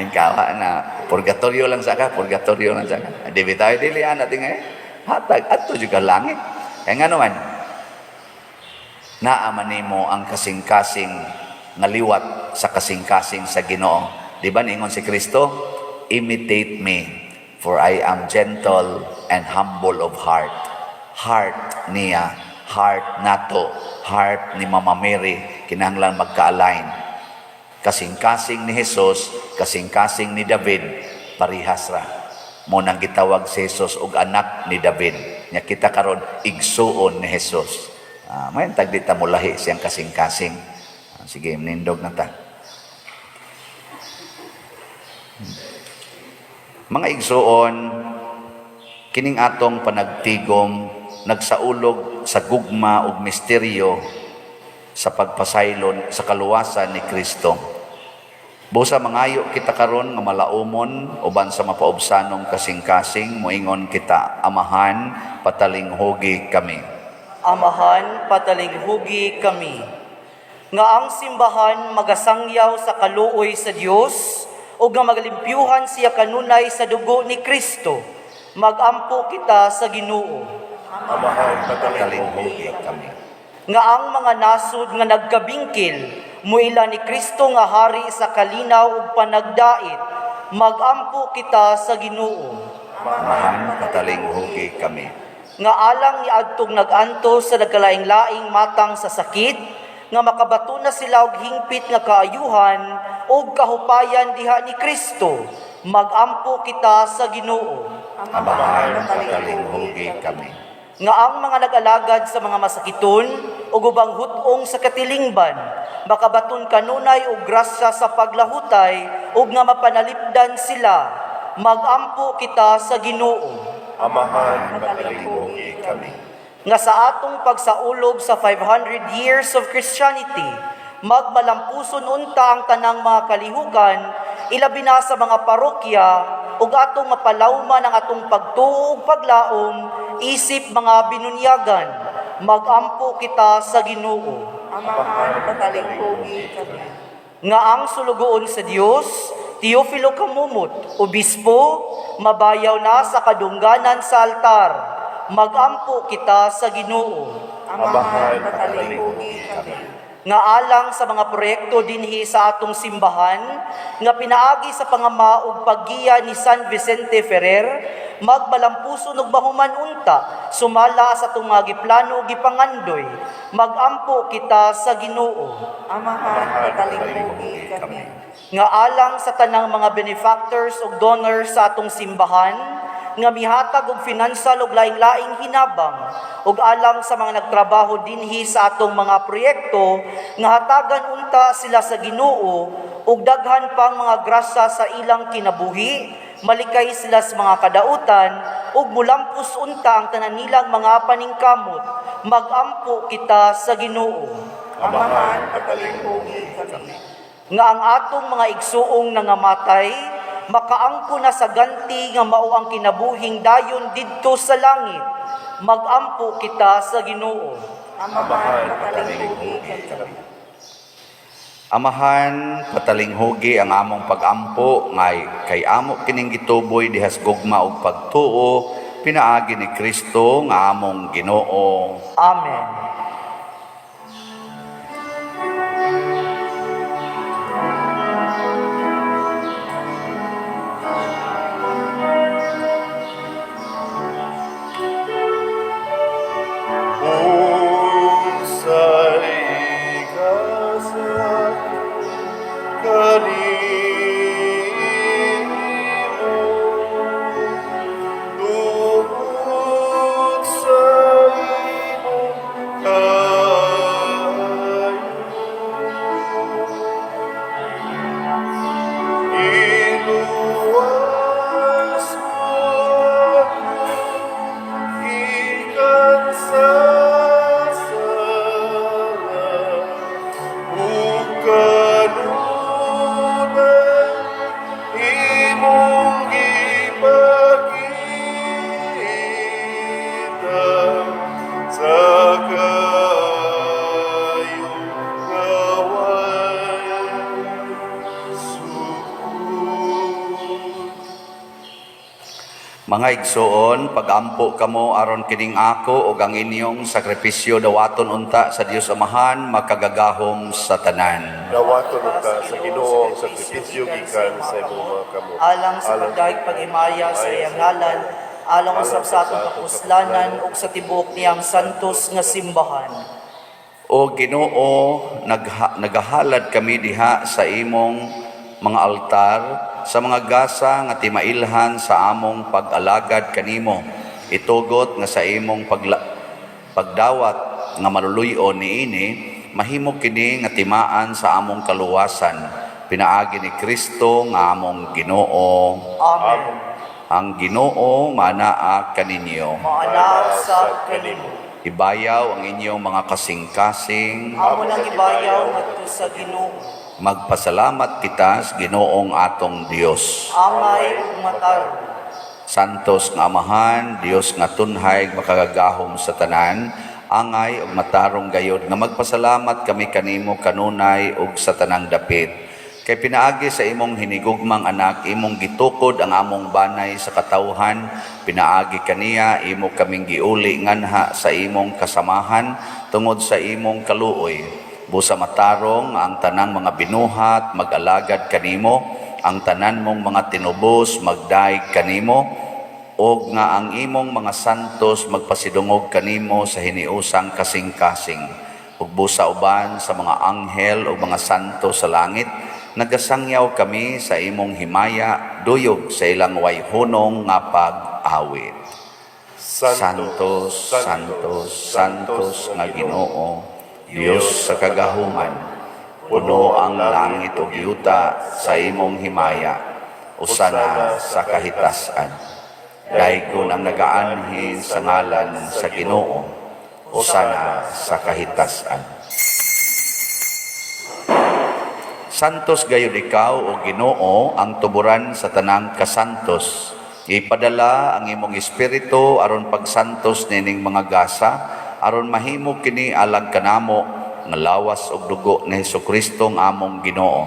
S2: Ikaw, na, purgatorio lang sa ka, purgatorio lang sa ka. Di ba tayo dili, ana, tingay? Hatag, adto jud ka langit. Kaya nga naman, naa man nimo ang kasing-kasing nga liwat sa kasing-kasing sa Ginoo. Di ba ningon si Kristo, "Imitate me, for I am gentle and humble of heart." Heart niya, heart nato, heart ni Mama Mary, kinahanglan magka-align. Kasing-kasing ni Jesus, kasing-kasing ni David, parihas ra. Mao nang gitawag si Jesus og anak ni David. Nya kita karon igsuon ni Jesus. Ah, may tag di ta mulahi siyang kasing-kasing. Ah, sige, nindog na ta. Mga igsuon, kining atong panagtigom nagsaulog sa gugma ug misteryo sa pagpasaylon sa kaluwasan ni Kristo. Busa mangayo kita karon nga malaumon uban sa mapaubsanong kasing-kasing, moingon kita, Amahan, patalinghugi kami.
S3: Amahan, patalinghugi kami. Nga ang simbahan magasangyaw sa kaluoy sa Dios ug nga magalimpyuhan siya kanunay sa dugo ni Kristo. Magampo kita sa Ginoo.
S1: Amahan, patalinghugi
S2: Patalinghugi kami.
S3: Nga ang mga nasud nga nagkabingkil muila ni Kristo nga hari sa kalinaw ug panagdait, magampo kita sa Ginoo.
S2: Amahan, patalinghugi kami.
S3: Nga alang ni adtong nag-antos sa nagkalaing-laing matang sa sakit, nga makabato na sila og hingpit nga kaayuhan ug kahupayan diha ni Kristo, magampo kita sa Ginoo.
S2: Amahan, patalinghugi kami.
S3: Nga ang mga nag-alagad sa mga masakiton ug ubang hut-ong sa katilingban makabaton kanunay og grasya sa paglahutay ug nga mapanalipdan sila, magampo kita sa Ginoo.
S1: Amahan, patalinghugi kami.
S3: Nga sa atong pagsaulog sa 500 years of Christianity, magmalampuson unta ang tanang mga kalihukan, ilabi na sa mga parokya, ug atong mapalawman ang atong pagtuo ug paglaom isip mga binunyagan, magampo kita sa Ginoo.
S4: Amahan, patalinghugi kami.
S3: Nga ang sulugoon sa Dios, Teofilo Camomot, obispo, mabayaw na sa kadungganan sa altar, magampo kita sa Ginoo.
S4: Amahan, patalinghugi kami.
S3: Nga alang sa mga proyekto dinhi sa atong simbahan nga pinaagi sa pangama ug paggiya ni San Vicente Ferrer, magmalampuson ug mahuman unta sumala sa atong mga giplano ug gipangandoy, magampo kita sa Ginoo.
S4: Amahan, patalinghugi kami.
S3: Nga alang sa tanang mga benefactors ug donors sa atong simbahan nga mihatag og finansal ug laing-laing hinabang, ug alang sa mga nagtrabaho dinhi sa atong mga proyekto nga hatagan unta sila sa Ginoo ug daghan pang mga grasya sa ilang kinabuhi, malikay sila sa mga kadautan ug mulampos unta ang tanan nilang mga paningkamot, magampo kita sa Ginoo.
S4: Amahan, patalinghugi kami.
S3: Nga ang atong mga igsuong nangamatay makaangko na sa ganti nga mao ang kinabuhing dayon didto sa langit, magampo kita sa Ginoo.
S4: Amahan, patalinghugi kami.
S2: Amahan, patalinghugi ang among pagampo ngay kay amo kining gituboy dihas gugma ug pagtuo pinaagi ni Kristo nga among Ginoo.
S3: Amen.
S1: Unsay igasa kanimo tungod sa imong kaayo, Iluwas mo ako gikan sa sala, ug kanunay imong gipakita sa kaayo nga way sukod.
S2: Mga igsoon, pagampo kamo aron kining ako ug ang inyong sakripisyo dawaton unta sa Dios Amahan makagagahom sa tanan.
S1: Dawaton unta sa Ginoo ang sakripisyo gikan sa imong mga kamot.
S3: Alang sa pagdahig paghimaya sa iyang ngalan, alang usab sa atong kapuslanan ug sa tibuok niyang santos nga simbahan.
S2: O Ginoo, nagahalad kami diha sa imong mga altar sa mga gasa nga timailhan sa among pag-alagad kanimo. Itugot nga sa imong pagdawat nga maluluy-on niini, mahimo kini nga timaan sa among kaluwasan pinaagi ni Kristo nga among Ginoo.
S3: Amen.
S2: Ang Ginoo manaa kaninyo.
S3: Maanaw sa kanimo.
S2: Ibayaw ang inyong mga kasing-kasing.
S3: Amo nang ibayaw ngadto sa Ginoo.
S2: Magpasalamat kita sa Ginoong atong Dios.
S3: Angay ug matarong.
S2: Santos nga Amahan, Dios nga tunhay makagagahom sa tanan, angay ug matarong gayod nga magpasalamat kami kanimo kanunay ug sa tanang dapit. Kay pinaagi sa imong hinigugmang anak, imong gitukod ang among banay sa katawhan, pinaagi kaniya imo kaming giuli nganha sa imong kasamahan tungod sa imong kaluoy. Busa matarong ang tanang mga binuhat mag-alagad kanimo, ang tanan mong mga tinubos magdaig kanimo, og nga ang imong mga santos magpasidungog kanimo sa hiniusang kasing-kasing. Ug busa uban sa mga anghel ug mga santo sa langit, nagasangyaw kami sa imong himaya, duyog sa ilang way hunong nga pag-awit. Santo, Santo, Santos nga Ginoo, Dios sa kagahuman, puno ang langit ug yuta sa imong himaya, usana sa kahitasan. Daygon ang nagaanhi sa ngalan sa Ginoo, usana sa kahitasan. Santos gayud ikaw o Ginoo ang tuburan sa tanang kasantos. Ipadala ang imong espiritu aron pagsantos nining mga gasa aron mahimo kini alang kanamo nga lawas ug dugo ni Hesukristo ang among Ginoo.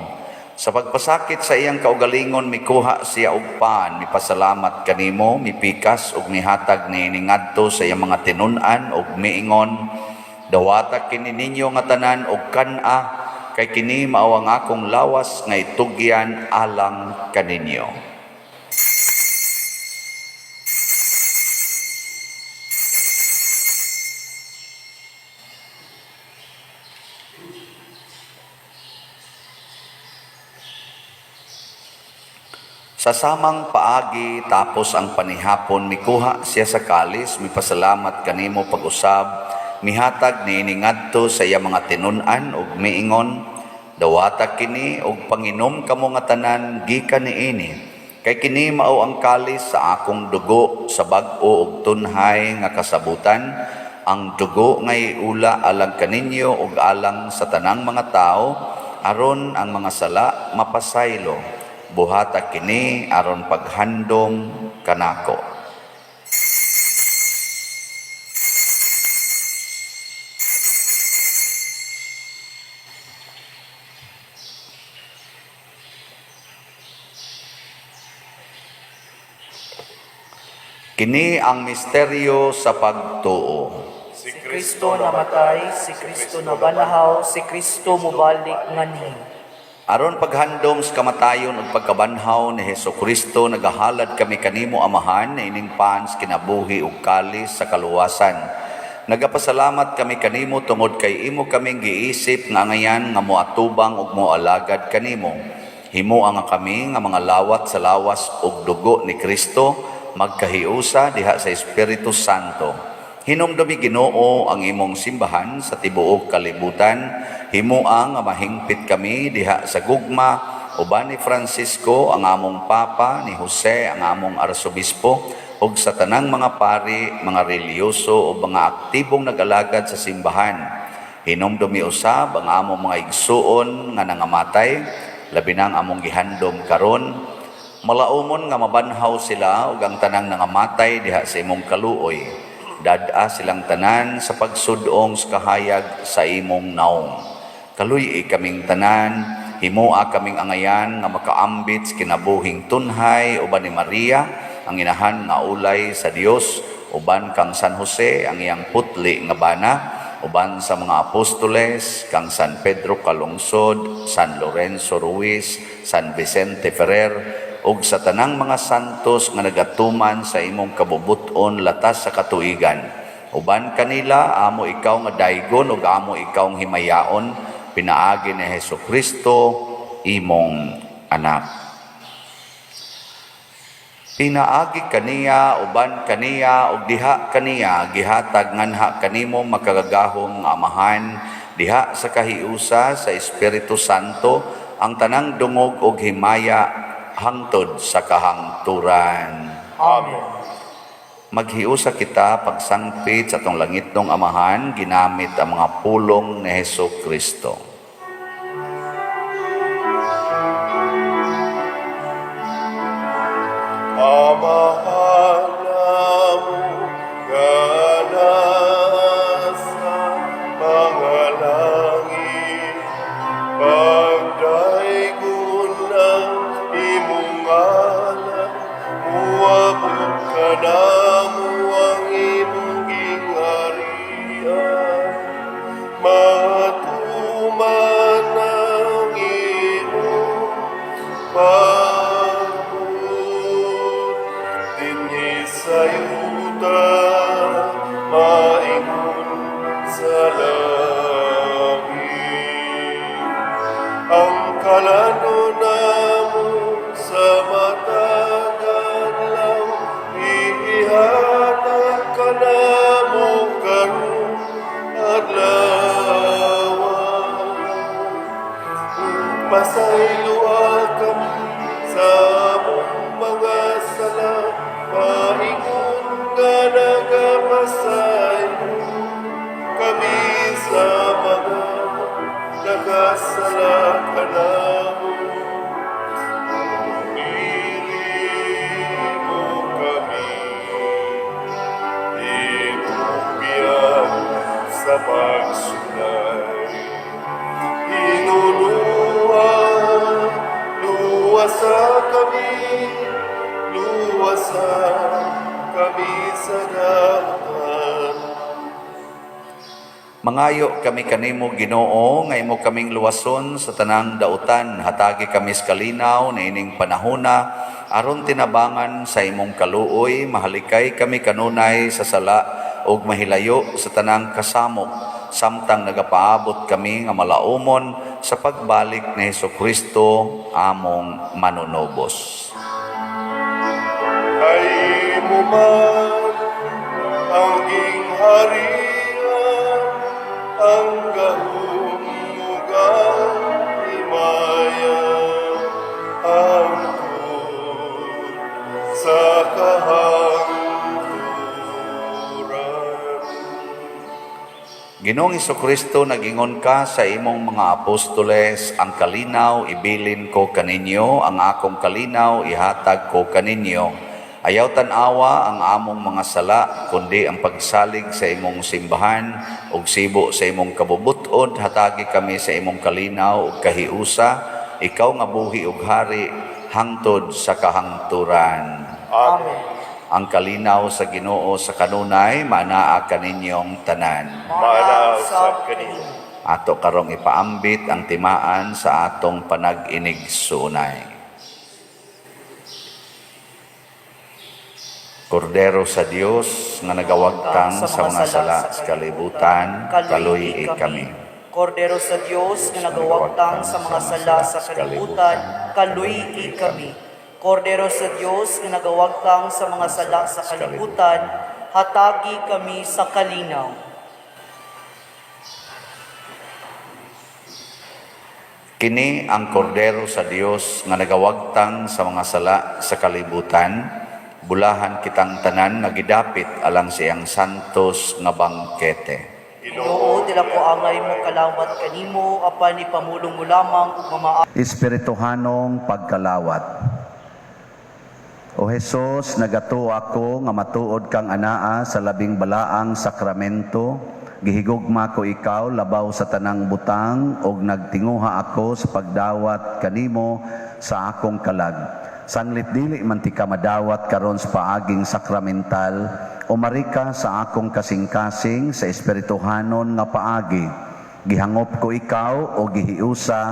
S2: Sa pagpasakit sa iyang kaugalingon mikuha siya og pan, mipasalamat kanimo, mipikas ug mihatag niini ngadto sa iyang mga tinun-an ug miingon, "Dawata kini ninyo nga tanan og kan-a, kay kini mao ang akong lawas nga itugyan alang kaninyo." Sa samang paagi tapos ang panihapon, mikuha siya sa kalis, mipasalamat kanimo pag-usab, mihatag niini ngadto sa iya mga tinun-an ug miingon, "Dawata kini ug panginom kamo nga tanan gikan niini, kay kini mao ang kalis sa akong dugo sa bag-o ug tunhay nga kasabutan, ang dugo nga iula alang kaninyo ug alang sa tanang mga tawo aron ang mga sala mapasaylo. Buhata kini aron paghandom kanako." Kini ang misteryo sa pagtuo.
S1: Si
S3: Si Kristo namatay, si Kristo nabanahaw, si Kristo mobalik nganhi.
S2: Aron paghandom sa kamatayon ug pagkabanhaw ni Hesukristo, nagahalad kami kanimo, Amahan, ining pan sa kinabuhi ug kalis sa kaluwasan. Nagapasalamat kami kanimo tungod kay imo kaming giisip nga angayan nga moatubang ug moalagad kanimo. Himoa nga kami nga mga lawat sa lawas ug dugo ni Kristo magkahiusa diha sa Espiritu Santo. Hinumdumi, Ginoo, ang imong simbahan sa tibuok kalibutan. Himoa nga mahingpit kami diha sa gugma uban ni Francisco ang among Papa, ni Jose ang among Arsobispo, ug sa tanang mga pari, mga relihiyoso ug mga aktibong nag-alagad sa simbahan. Hinumdumi usab ang among mga igsuon nga nangamatay, labi na ang among gihandom karon. Malaumon nga mabanhaw sila ug ang tanang nangamatay diha sa imong kaluoy. Dad-a silang tanan sa pagsudong sa kahayag sa imong naong. Kaluy-i kaming tanan, himoa kaming angayan nga makaambit sa kinabuhing tunhay uban ni Maria, ang inahan nga ulay sa Dios, uban kang San Jose, ang iyang putli nga bana, uban sa mga apostoles, kang San Pedro Calungsod, San Lorenzo Ruiz, San Vicente Ferrer, ug sa tanang mga santos nga nagatuman sa imong kabubuton latas sa katuigan. Uban kanila, amo ikaw nga daygon ug amo ikaw nga himayaon pinaagi ni Hesukristo imong anak. Pinaagi kaniya, uban kaniya, ug diha kaniya, gihatag nganha kanimo, makagagahom nga Amahan, diha sa kahiusa sa Espiritu Santo, ang tanang dungog ug himaya hangtod sa kahangturan.
S1: Amen.
S2: Maghiusa kita pagsangpit sa atong langitnong Amahan ginamit ang mga pulong ni Hesukristo.
S1: Amahan namo nga naa sa mga langit, pagdaygon Adlaw. Pasayloa kami sa among mga sala, maingon nga nagapasaylo kami sa mga nakasala kanamo. Dili mo kami itugyan sa pagsulay. Hinuluan, luwasa kami, luwasa kami sa dautan.
S2: Mangayo kami kanimo, Ginoo, nga imo kaming luwason sa tanang dautan. Hatagi kami sa kalinaw niining panahona aron tinabangan sa imong kaluoy mahalikay kami kanunay sa sala ug mahilayo sa tanang kasamok samtang nagapaabot kami nga malaumon sa pagbalik ni Hesukristo among manunubos.
S1: Kay imo man ang gingharian, ang gahom ug ang himaya, hangtod sa kahangturan.
S2: Ginoong Kristo, nagingon ka sa imong mga apostoles, "Ang kalinaw ibilin ko kaninyo, ang akong kalinaw ihatag ko kaninyo." Ayaw tan-awa ang among mga sala, kundi ang pagsalig sa imong simbahan ug sibo sa imong kabubut-on, hatagi kami sa imong kalinaw ug kahiusa, ikaw nga buhi ug hari hangtod sa kahangturan.
S1: Amen.
S2: Ang kalinaw sa Ginoo sa kanunay maanaa kaninyong tanan.
S1: Maanaa usab kanimo.
S2: Ato karong ipaambit ang timaan sa atong panag-inigsuonay. Kordero sa Dios nga nagawagtang sa mga sala sa kalibutan, kaluy kami.
S3: Kordero sa Dios nga nagawagtang sa mga sala sa kalibutan, kaluy kami. Kordero sa Dios nga nagawagtang sa mga sala sa kalibutan, hatagi kami sa kalinaw.
S2: Kini ang Kordero sa Dios nga nagawagtang sa mga sala sa kalibutan. Bulahan kitang tanan nga gidapit alang sa iyang santos nga bangkete.
S3: Ginoo, dili ko angay mokalawat kanimo, apan ipamulong mo lamang ug mamaa
S2: Espirituhanong pagkalawat. O Hesus, nagatuo ako nga matuod kang anaa sa labing balaang sakramento. Gihigugma ko ikaw labaw sa tanang butang ug nagtinguha ako sa pagdawat kanimo sa akong kalag. Sanglit dili man tika madawat karon sa paaging sakramental, umari ka sa akong kasing-kasing sa espirituhanon nga paagi. Gihangop ko ikaw o gihiusa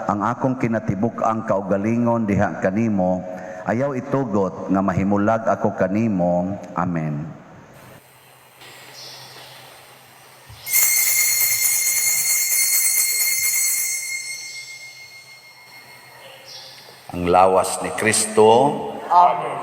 S2: ang akong kinatibuk-ang kaugalingon diha kanimo. Ayaw itugot nga mahimulag ako kanimo. Amen. Ang lawas ni Kristo.
S3: Amen.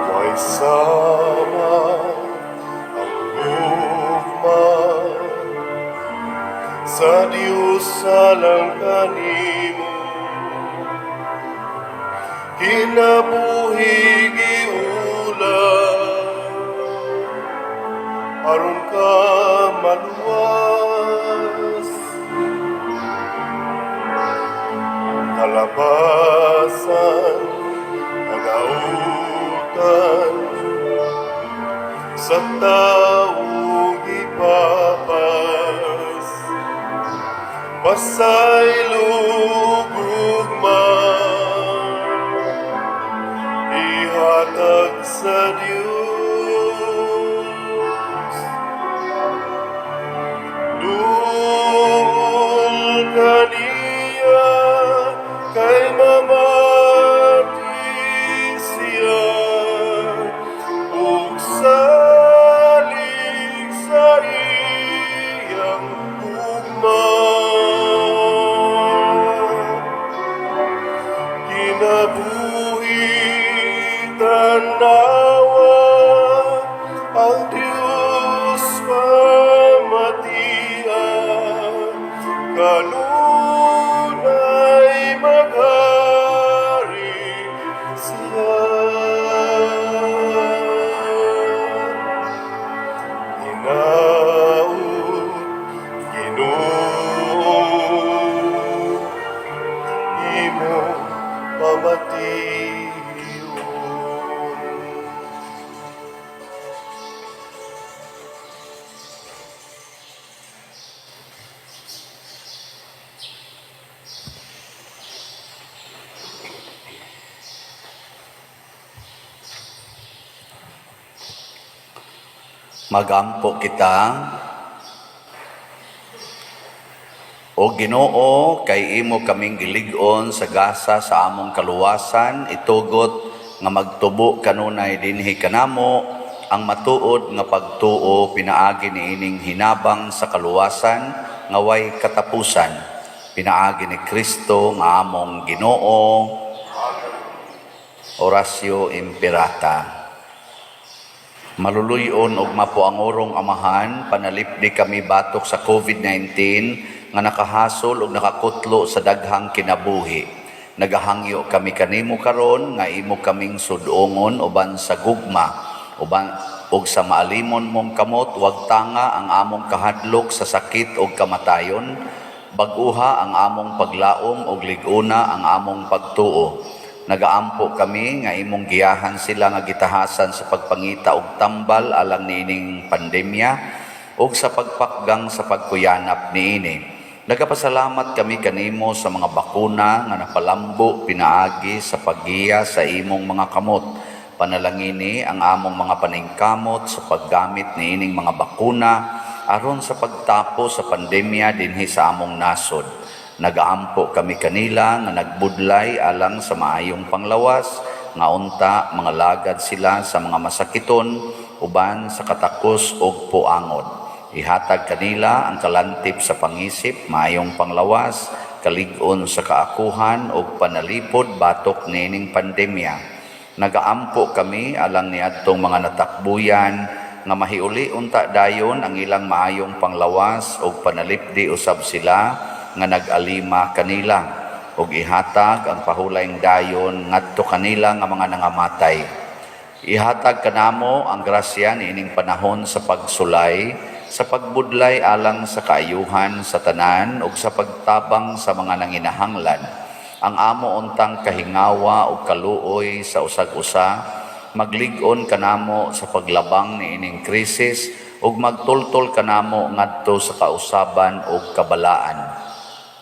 S1: Way sama ang gugma sa Diyos alang kanimo, kinabuhi giulam aron ka maluwas, kalabasan kadautan sa tawo gipapas. Pasaylo gugma ihatag sa Dios. Duol kaniya kay mamati siya ug salig sa
S2: Magampo kita. O Ginoo, kay imo kaming gilig-on sa gasa sa among kaluwasan, itugot nga magtubo kanunay dinhi kanamo ang matuod nga pagtuo pinaagi niining hinabang sa kaluwasan nga way katapusan. Pinaagi ni Kristo nga among Ginoo. Oratio Imperata. Maluluy-on ug mapuangurong Amahan, panalipdi kami batok sa COVID-19 nga nakahasol ug nakakutlo sa daghang kinabuhi. Nagahangyo kami kanimo karon nga imo kaming sudongon uban sa gugma uban ug sa maalimon mong kamot. Wagtanga ang among kahadlok sa sakit ug kamatayon, bag-uha ang among paglaom ug lig-una ang among pagtuo. Nagaampo kami nga imong giyahan sila nga gitahasan sa pagpangita og tambal alang niining pandemya ug sa pagpakgang sa pagkuyanap niini. Nagapasalamat kami kanimo sa mga bakuna nga napalambo pinaagi sa paggiya sa imong mga kamot. Panalangini ang among mga paningkamot sa paggamit niining mga bakuna aron sa pagtapos sa pandemya dinhi sa among nasod. Nagaampo kami kanila nga nagbudlay alang sa maayong panglawas, nga unta mangalagad sila sa mga masakiton uban sa katakos og puangod. Ihatag kanila ang kalantip sa pangisip, maayong panglawas, kalig-on sa kaakuhan ug panalipod batok niining pandemya. Nagaampo kami alang niadtong mga natakbuyan nga mahiuli unta dayon ang ilang maayong panglawas ug panalipdi usab sila nga nag-alima kanila ug ihatag ang pahulayng dayon ngadto kanila nga mga nangamatay. Ihatag kanamo ang grasya niining panahon sa pagsulay, sa pagbudlay alang sa kaayuhan sa tanan ug sa pagtabang sa mga nanginahanglan. Ang amo untang kahingawa ug kaluoy sa usag-usa maglig-on kanamo sa paglabang niining krisis ug magtultol kanamo ngadto sa kausaban ug kabalaan.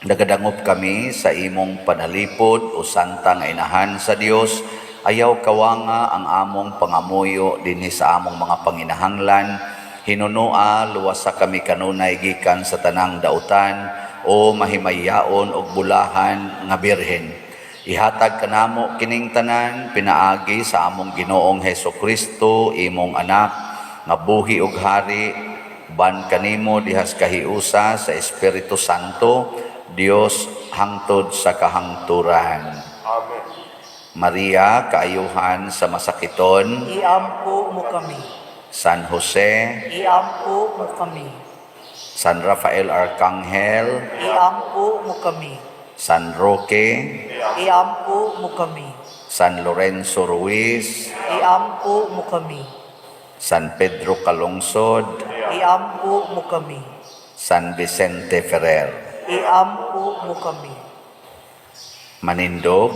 S2: Nagadangop kami sa imong panalipod, o Santa nga Inahan sa Dios. Ayaw kawanga ang among pangamuyo dinhi sa among mga panginahanglan. Hinunoa, luwasa kami kanunay gikan sa tanang dautan, o mahimayaon ug bulahan nga Birhen. Ihatag kanamo kining tanan pinaagi sa among Ginoong Heso Kristo, imong anak, nga buhi ug hari uban kanimo dihas kahiusa sa Espiritu Santo, Dios, hangtod sa kahangturan.
S1: Amen.
S2: Maria, kaayuhan sa masakiton,
S3: Iampo mo kami.
S2: San Jose,
S3: Iampo mo kami.
S2: San Rafael Arcangel,
S3: Iampo mo kami.
S2: San Roque,
S3: Iampo mo kami.
S2: San Lorenzo Ruiz,
S3: Iampo mo kami.
S2: San Pedro Calungsod,
S3: Iampo mo kami.
S2: San Vicente Ferrer.
S3: Iampo mo kami.
S2: Manindog.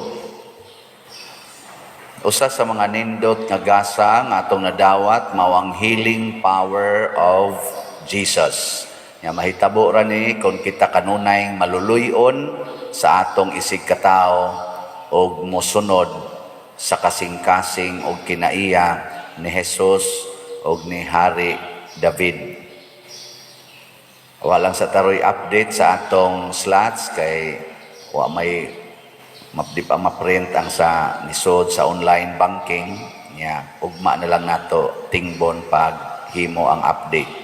S2: Usa sa mga nindot nga gasa nga atong nadawat mao ang healing power of Jesus. Nga mahitabo ra ni kung kita kanunay maluluy-on sa atong isig katawo og mosunod sa kasing-kasing og kinaiya ni Jesus og ni Hari David. Walang sa taroy update sa atong slots kay wa may di pa ma-print ang sa nisod sa online banking niya. Ugma na lang nato tingbon pag himo ang update.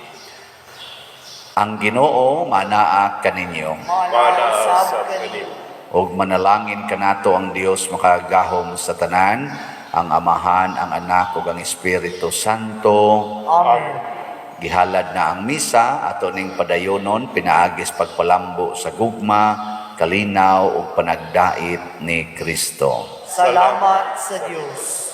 S2: Ang Ginoo manaa kaninyo.
S1: Mana sa kanimo.
S2: Ug manalangin kanato ang Dios makagagahom sa tanan, ang Amahan, ang Anak ug ang Espiritu Santo.
S3: Amen.
S2: Gihalad na ang misa, ato ning padayonon pinaagis pagpalambo sa gugma, kalinaw ug panagdait ni Kristo.
S3: Salamat sa Dios.